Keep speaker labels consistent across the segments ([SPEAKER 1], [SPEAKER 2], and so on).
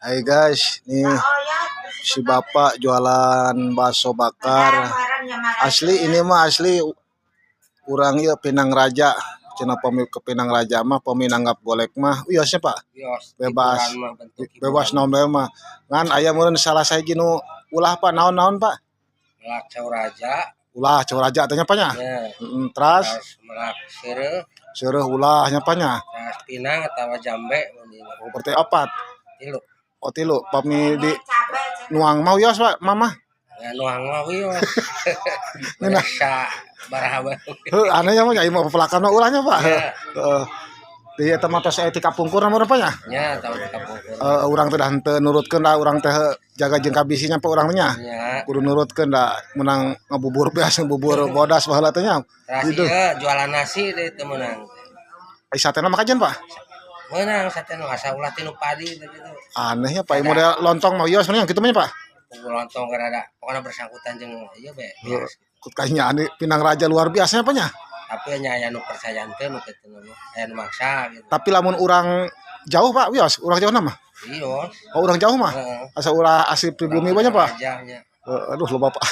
[SPEAKER 1] Hai guys, nih si bapak jualan bakso bakar. Asli ini mah, asli urang ieu Pinang Raja. Cenah pami ke Pinang Raja mah, pami nanggap golek mah wiosnya, Pak.
[SPEAKER 2] Wios,
[SPEAKER 1] Bebas.
[SPEAKER 2] hiburan mah, bentuk hiburan.
[SPEAKER 1] Bebas naon bae mah. Ngan aya meureun salah sahiji nu ulah, Pak, naon-naon, Pak?
[SPEAKER 2] Melak cau raja.
[SPEAKER 1] Ulah cau raja teh nya, Pak, nya.
[SPEAKER 2] Ya.
[SPEAKER 1] Heeh, teras
[SPEAKER 2] Terus melak seureuh.
[SPEAKER 1] Seureuh ulah nya, Pak, nya.
[SPEAKER 2] Terus pinang atau jambe mun ieu.
[SPEAKER 1] Oh, berarti opat.
[SPEAKER 2] Tilu.
[SPEAKER 1] Oh, tilu. Pami di nuang mau wios, Pak, mama.
[SPEAKER 2] Ya, nuang mah wios.
[SPEAKER 1] Ngeunah.
[SPEAKER 2] Biasa baraha bae.
[SPEAKER 1] Heuh, aneh nya mah, ieu mah pepelakan mah ulahnya, Pak.
[SPEAKER 2] Ya.
[SPEAKER 1] Heeh. Di eta mah tos aya ti kapungkur mah, Pak, nya.
[SPEAKER 2] Nya, tahu di kapungkur.
[SPEAKER 1] Eh, urang teh dah henteu nurutkeun da urang teh jaga jeung kabisinya, Pak, urang teh nya.
[SPEAKER 2] Nya.
[SPEAKER 1] Kudu nurutkeun da menang ngabubur beas, ngabubur bodas baheula teh nya.
[SPEAKER 2] Terus
[SPEAKER 1] Gitu.
[SPEAKER 2] ieu jualan nasi deui teu meunang.
[SPEAKER 1] Ai satena mah kajen, Pak?
[SPEAKER 2] Meunang sate nu asa ulah tinu padi begitu.
[SPEAKER 1] Anehnya, Pak, model lontong mah wios mah kitu mah nya, Pak.
[SPEAKER 2] Pukul lontong gara ada pokoknya bersangkutan jeung ieu be. Beres.
[SPEAKER 1] Kayaknya aneh Pinang Raja luar biasa, Pak, nya.
[SPEAKER 2] Tapi nya aya nu percaya teh nu kitu mah. Aya nu maksa gitu.
[SPEAKER 1] Tapi lamun urang jauh, Pak, wios, urang jauh mah.
[SPEAKER 2] Wios.
[SPEAKER 1] Oh, urang jauh mah.
[SPEAKER 2] Heeh.
[SPEAKER 1] Asa ulah asli pribumi banyak, Pak.
[SPEAKER 2] Aja nya.
[SPEAKER 1] Eh, aduh lo Bapak.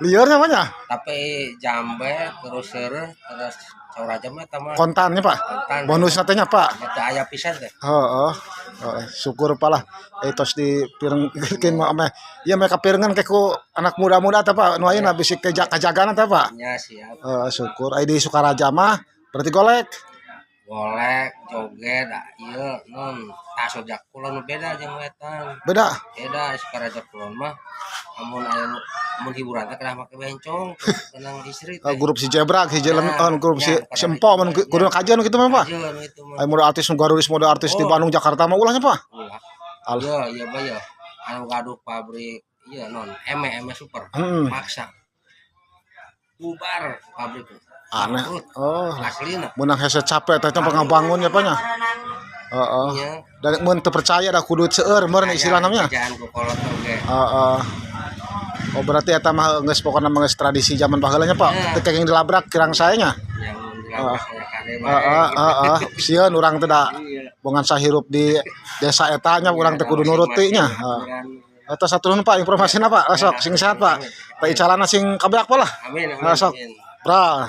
[SPEAKER 1] Liurnya Pak nya.
[SPEAKER 2] Tapi jambe terus seureuh terus cau raja mah eta mah.
[SPEAKER 1] Kontannya, Pak.
[SPEAKER 2] Kontan.
[SPEAKER 1] Bonus natenya, Pak.
[SPEAKER 2] Eta aya pisan teh.
[SPEAKER 1] Heeh. Heeh, syukur, Pak, lah. Eh, tos di pirengkeun mah meh. Ieu meh kapirengan ke ku anak muda-muda teh, Pak. Nu ayeuna bisi kajagana teh, Pak.
[SPEAKER 2] Nya, siap.
[SPEAKER 1] Heeh, syukur. Ai di Sukaraja mah berarti golek.
[SPEAKER 2] Golek, joget, ah, ieu non tah Sojak Kulon nu beda jeung wetan.
[SPEAKER 1] Beda.
[SPEAKER 2] Beda Sukaraja Kulon mah amun aya nu amun hiburan teh kedah make bencong tenang istri
[SPEAKER 1] Eh,
[SPEAKER 2] teh.
[SPEAKER 1] Grup si Jebrak, si Jelem,
[SPEAKER 2] Ya,
[SPEAKER 1] eh, grup si
[SPEAKER 2] ya,
[SPEAKER 1] si Empo mun kudu kajian gitu mah, Pak.
[SPEAKER 2] Kajeun itu mah.
[SPEAKER 1] Ai model artis nu garulis, model artis di
[SPEAKER 2] Oh.
[SPEAKER 1] Bandung, Jakarta mah ulahnya, Pak.
[SPEAKER 2] Ulah.
[SPEAKER 1] Al.
[SPEAKER 2] Iya, iya ba ya. Anu gaduh pabrik iya non eme eme super. Maksa. Bubar pabrik.
[SPEAKER 1] Aneh.
[SPEAKER 2] Bangkrut.
[SPEAKER 1] Oh,
[SPEAKER 2] Aslina.
[SPEAKER 1] menang hese capek teh tempat ngabangun ya, Pak, nya. Heeh.
[SPEAKER 2] Nya.
[SPEAKER 1] Dan mun teu percaya da kudu seueur meureun istilah namanya.
[SPEAKER 2] Kerjaan ku kolot oge.
[SPEAKER 1] Heeh. Oh, berarti eta mah geus pokona mah geus tradisi zaman baheula nya, Pak.
[SPEAKER 2] Ya.
[SPEAKER 1] Teu kenging dilabrak kirang saya nya.
[SPEAKER 2] Yang dilabrak saya kade bae.
[SPEAKER 1] Heeh. Sieun urang teh da
[SPEAKER 2] Iya.
[SPEAKER 1] bongan sahirup di desa eta nya, urang teh kudu nuruti nya. Heeh. Atos satu nuhun, Pak, informasina, Pak. Sok sing sehat, Pak. Pak, icalana sing kabeak lah.
[SPEAKER 2] Amin, amin.
[SPEAKER 1] Nah, sok.
[SPEAKER 2] Amin.
[SPEAKER 1] Bra.